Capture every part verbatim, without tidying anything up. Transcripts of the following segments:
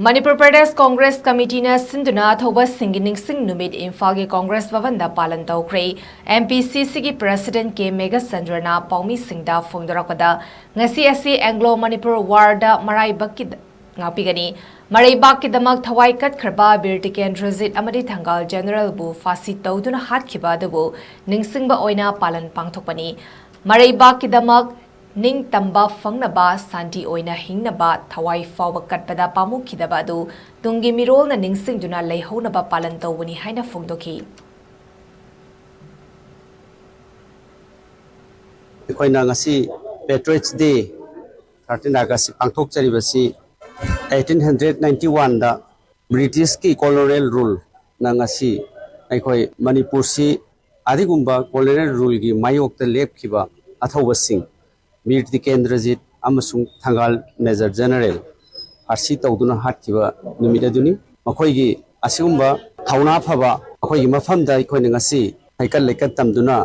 ꯃꯅꯤꯄꯨꯔ ꯄ꯭ꯔꯗꯦꯁ ꯀꯣꯡꯒ꯭ꯔꯦꯁ ꯀꯃꯤꯇꯤꯅ ꯁꯤꯟꯗꯨꯅ ꯑꯊꯧꯕꯁꯤꯡꯒꯤ ꯅꯤꯡꯁꯤꯡ ꯅꯨꯃꯤꯠ ꯏꯝꯐꯥꯜꯒꯤ ꯀꯣꯡꯒ꯭ꯔꯦꯁ ꯚꯕꯟꯗ ꯄꯥꯂꯟ ꯇꯧꯈ꯭ꯔꯦ꯫ ꯑꯦꯝ ꯄꯤ ꯁꯤ ꯁꯤꯒꯤ ꯄ꯭ꯔꯁꯤꯗꯦꯟꯠ ꯀꯦ ꯃꯦꯘꯆꯟꯗ꯭ꯔꯅ ꯄꯥꯎꯃꯤꯁꯤꯡꯗ ꯐꯣꯡꯗꯣꯔꯛꯄꯗ, ꯉꯁꯤ ꯑꯁꯤ ꯑꯦꯡꯒ꯭ꯂꯣ ꯃꯅꯤꯄꯨꯔ ꯋꯥꯔꯗ ꯃꯔꯥꯏꯕꯛꯀꯤ ꯉꯥꯛꯄꯤꯒꯅꯤ꯫ ꯃꯔꯩꯕꯥꯛꯀꯤꯗꯃꯛ ꯊꯋꯥꯏ ꯀꯠꯈ꯭ꯔꯕ ꯕꯤꯔ ꯇꯤꯀꯦꯟꯗ꯭ꯔꯖꯤꯠ ꯑꯃꯗꯤ ꯊꯪꯒꯥꯜ ꯖꯦꯅꯔꯦꯜꯕꯨ ꯐꯥꯁꯤ ꯇꯧꯗꯨꯅ ꯍꯥꯠꯈꯤꯕ ꯑꯗꯨꯕꯨ ꯅꯤꯡꯁꯤꯡꯕ ꯑꯣꯏꯅ ꯄꯥꯂꯟ ꯄꯥꯡꯊꯣꯛꯄꯅꯤ꯫ ꯃꯔꯩꯕꯥꯛꯀꯤꯗꯃꯛ ꯅꯤꯡꯇꯝꯕ ꯐꯪꯅꯕ, ꯁꯥꯟꯇꯤ ꯑꯣꯏꯅ ꯍꯤꯡꯅꯕ ꯊꯋꯥꯏ ꯐꯥꯎꯕ ꯀꯠꯄꯗ ꯄꯥꯝꯃꯨꯈꯤꯗꯕ ꯑꯗꯨ ꯇꯨꯡꯒꯤ ꯃꯤꯔꯣꯜꯅ ꯅꯤꯡꯁꯤꯡꯗꯨꯅ ꯂꯩꯍꯧꯅꯕ ꯄꯥꯂꯟ ꯇꯧꯕꯅꯤ ꯍꯥꯏꯅ ꯐꯣꯡꯗꯣꯛꯈꯤ꯫ ꯑꯩꯈꯣꯏꯅ ꯉꯁꯤ Patriots Day, thirteen August ꯄꯥꯡꯊꯣꯛꯆꯔꯤꯕꯁꯤ eighteen hundred ninety one ꯗ ꯕ꯭ꯔꯤꯇꯤꯁꯀꯤ colonial rule ꯅ ꯉꯁꯤ ꯑꯩꯈꯣꯏ ꯃꯅꯤꯄꯨꯔꯁꯤ ꯑꯗꯨꯒꯨꯝꯕ colonial rule ꯒꯤ ꯃꯥꯌꯣꯛꯇ ꯂꯦꯞꯈꯤꯕ ꯑꯊꯧꯕꯁꯤꯡ ꯕꯤꯔ ꯇꯤꯀꯦꯟꯗ꯭ꯔꯖꯤꯠ ꯑꯃꯁꯨꯡ ꯊꯪꯒꯥꯜ ꯃꯦꯖꯔ ꯖꯦꯅꯔꯦꯜ ꯐꯥꯁꯤ ꯇꯧꯗꯨꯅ ꯍꯥꯠꯈꯤꯕ ꯅꯨꯃꯤꯠ ꯑꯗꯨꯅꯤ꯫ ꯃꯈꯣꯏꯒꯤ ꯑꯁꯤꯒꯨꯝꯕ ꯊꯧꯅꯥ ꯐꯕ ꯑꯩꯈꯣꯏꯒꯤ ꯃꯐꯝꯗ ꯑꯩꯈꯣꯏꯅ ꯉꯁꯤ ꯍꯩꯀꯠ ꯂꯩꯀꯠ ꯇꯝꯗꯨꯅ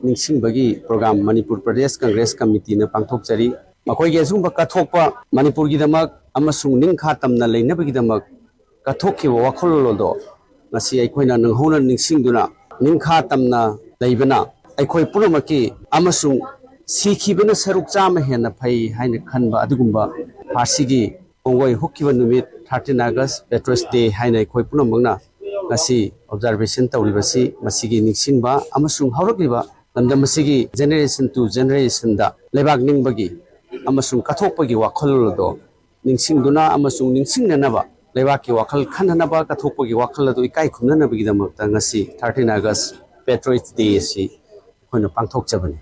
ꯅꯤꯡꯁꯤꯡꯕꯒꯤ program ꯃꯅꯤꯄꯨꯔ ꯄ꯭ꯔꯗꯦꯁ ꯀꯪꯒ꯭ꯔꯦꯁ ꯀꯃꯤꯇꯤꯅ ꯄꯥꯡꯊꯣꯛꯆꯔꯤ꯫ ꯃꯈꯣꯏꯒꯤ ꯑꯁꯤꯒꯨꯝꯕ ꯀꯠꯊꯣꯛꯄ ꯃꯅꯤꯄꯨꯔꯒꯤꯗꯃꯛ ꯑꯃꯁꯨꯡ ꯅꯤꯡꯈꯥ ꯇꯝꯅ ꯂꯩꯅꯕꯒꯤꯗꯃꯛ ꯀꯠꯊꯣꯛꯈꯤꯕ ꯋꯥꯈꯜꯂꯣꯟ ꯑꯗꯣ ꯉꯁꯤ ꯑꯩꯈꯣꯏꯅ ꯅꯪꯍꯧꯅ ꯅꯤꯡꯁꯤꯡꯗꯨꯅ ꯅꯤꯡꯈꯥ ꯇꯝꯅ ꯂꯩꯕꯅ ꯑꯩꯈꯣꯏ ꯄꯨꯝꯅꯃꯛꯀꯤ ꯑꯃꯁꯨꯡ ꯁꯤꯈꯤꯕꯅ ꯁꯔꯨꯛ ꯆꯥꯝꯃ ꯍꯦꯟꯅ ꯐꯩ ꯍꯥꯏꯅ ꯈꯟꯕ ꯑꯗꯨꯒꯨꯝꯕ ꯐꯥꯁꯤꯒꯤ ꯈꯣꯡꯒꯣꯏ ꯍꯨꯛꯈꯤꯕ ꯅꯨꯃꯤꯠ thirteen August Patriots Day ꯍꯥꯏꯅ ꯑꯩꯈꯣꯏ ꯄꯨꯝꯅꯃꯛꯅ ꯉꯁꯤ observation ꯇꯧꯔꯤꯕꯁꯤ ꯃꯁꯤꯒꯤ ꯅꯤꯡꯁꯤꯡꯕ ꯑꯃꯁꯨꯡ ꯍꯧꯔꯛꯂꯤꯕ ꯂꯝꯗꯝ ꯑꯁꯤꯒꯤ generation to generation ꯗ ꯂꯩꯕꯥꯛ ꯅꯤꯡꯕꯒꯤ ꯑꯃꯁꯨꯡ ꯀꯠꯊꯣꯛꯄꯒꯤ ꯋꯥꯈꯜꯂꯣꯟ ꯑꯗꯣ ꯅꯤꯡꯁꯤꯡꯗꯨꯅ ꯑꯃꯁꯨꯡ ꯅꯤꯡꯁꯤꯡꯅꯅꯕ, ꯂꯩꯕꯥꯛꯀꯤ ꯋꯥꯈꯜ ꯈꯟꯅꯅꯕ, ꯀꯠꯊꯣꯛꯄꯒꯤ ꯋꯥꯈꯜ ꯑꯗꯨ ꯏꯀꯥꯏ ꯈꯨꯝꯅꯅꯕꯒꯤꯗꯃꯛꯇ ꯉꯁꯤ thirteen August Patriots Day ꯑꯁꯤ ꯑꯩꯈꯣꯏꯅ ꯄꯥꯡꯊꯣꯛꯆꯕꯅꯤ꯫